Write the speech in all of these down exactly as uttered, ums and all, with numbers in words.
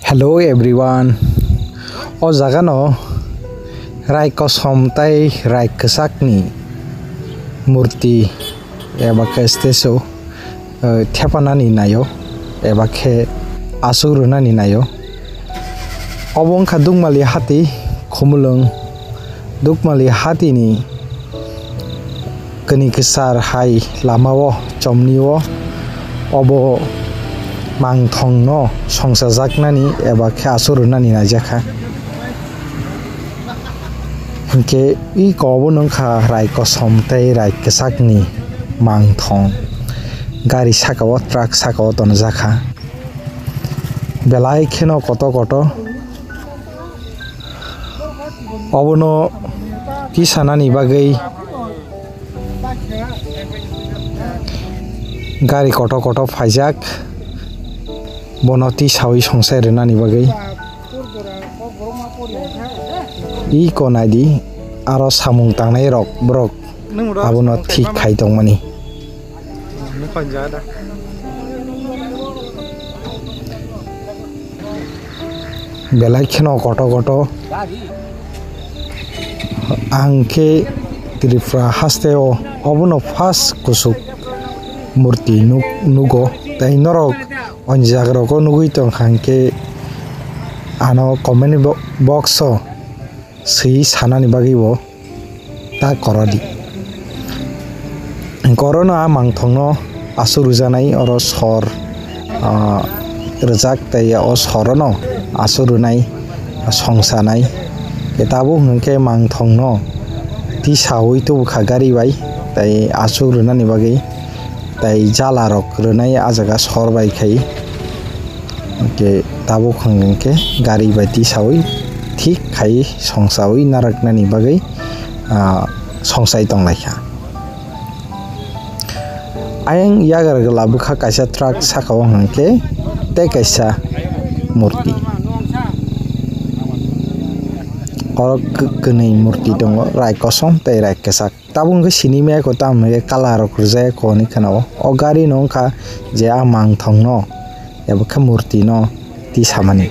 Hello everyone, o jagano rai kosom tai rai kwchakni murti eba khe statue, eh, thepanani naio eba khe aswk rwnani naio. Obo wngkha Dukmali hati Khumulwng, Dukmali hatini kwnwi kwchar hai lamao chomnio obo mangthongno songchajaknani eba khe aswk rwnani naijakha. Hinkhe iko obo wngkha rai kosom tei rai kwchakni mangthong. Gari sakao, truck sakao tonjakha. Belai kheno koto koto. Obono tisanani bagwi gari koto koto phaijak, bono tisawi songsai rwnani bagwi. Iko naidi, aro samung tangnai rok borok abono thik khai tongmani. Belai kheno koto koto. Ang khe Tripura hasteo obono first kusuk murti nuk-, nugo. Tei norok o jaga rogo nugwi tongkha hinkhe ano comment bo-, box o swi sanani bagwi bo ta korodi. Korono a mangthongno aswk rwjaknai oro sor, ah, rwjak tei o sorono aswk rwnai songsanai. Khe tabuk hwnkhe mangthongno tisawi tubukha gari bai tei aswk rwnani bagwi tei jala rok rwnai a jaga sor bai khai. Hwnkhe tabuk hwnkhe gari bai tisawi thik khai songsawi narwknani bagwi, ah, songsai tonglaikha. Ayang yagra labwkha kaisa truck sakao hwnkhe tei kaisa murti. Oro kw-, kwnwi murti tongo, rai kosom tei rai kwchak. Tabuk hwnkhe sini maya ko tamo hwnkhe colour rok rwjak ko hinwi khwnao. O gari no wngkha je a mangthong no ebo khe murti no tisamani.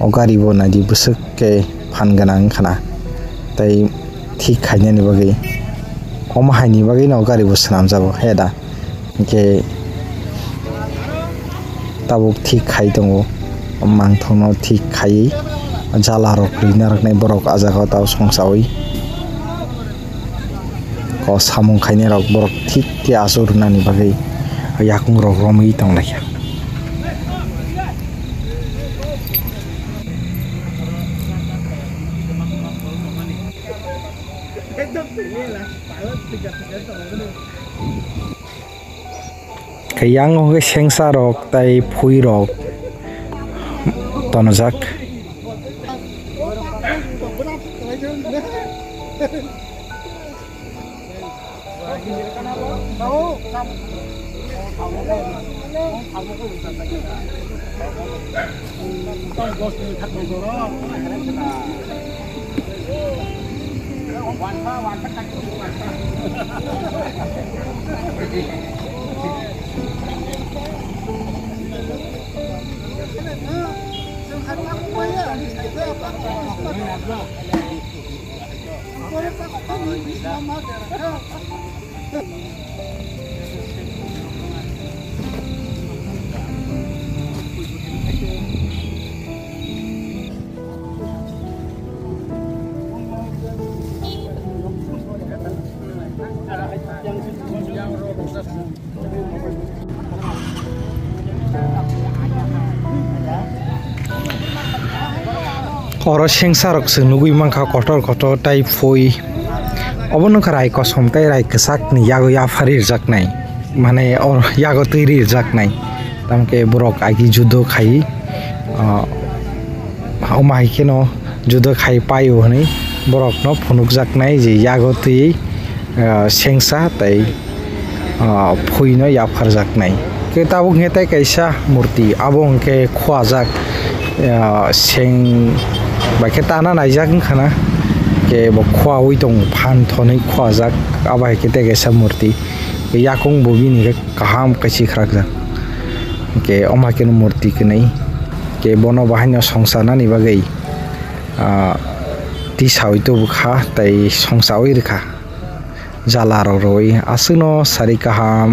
O gari bo naidi bwswk khe phan gwnang wngkha na tei thik khainani bagwi omo haini bagwi no o gari bo swnamjago he da. Hinkhe tabuk thik khai tongo, mangthokno thik khaiwi jala rok rwina rwknai borok ah jagao tao songchawi. O samung khainai rok borok thik khe aswk rwnani bagwi yakung rok romwi tonglaikha. Khe yang o hwnkhe sengsa rok tei phui rok tonjak. Oro sengsa rok se nugwi mankha kotor kotor tai phui. Obo nokha rai kosom tai rai kwchak ni yago yaphari rwjaknai. Mane oro yago twi ri rwjaknai. Tamkhe borok agi judo khai, ah, omo hai kheno judo khai paio hwnwi borokno phunukjaknai je yago twi, ah, sengsa tai, ah, phuino yapharjaknai. Khe tabuk hwnkhe tei kaisa murti, abo hwnkhe khuajak, ah, seng bai khe tana naijak wngkhana, khe bo khuaui tongo, phan thonwi khuajak, abo hai khe tei kaisa murti. Yakung bo bini khe kaham khe sikrakjak. Hwnkhe omo hai kheno murti kwnwi. Hwnkhe bono bahaino songcharnani bagwi, ah, tisaui tubukha tei songchaui rwkha. Jala rok rwui aswkno sari kaham.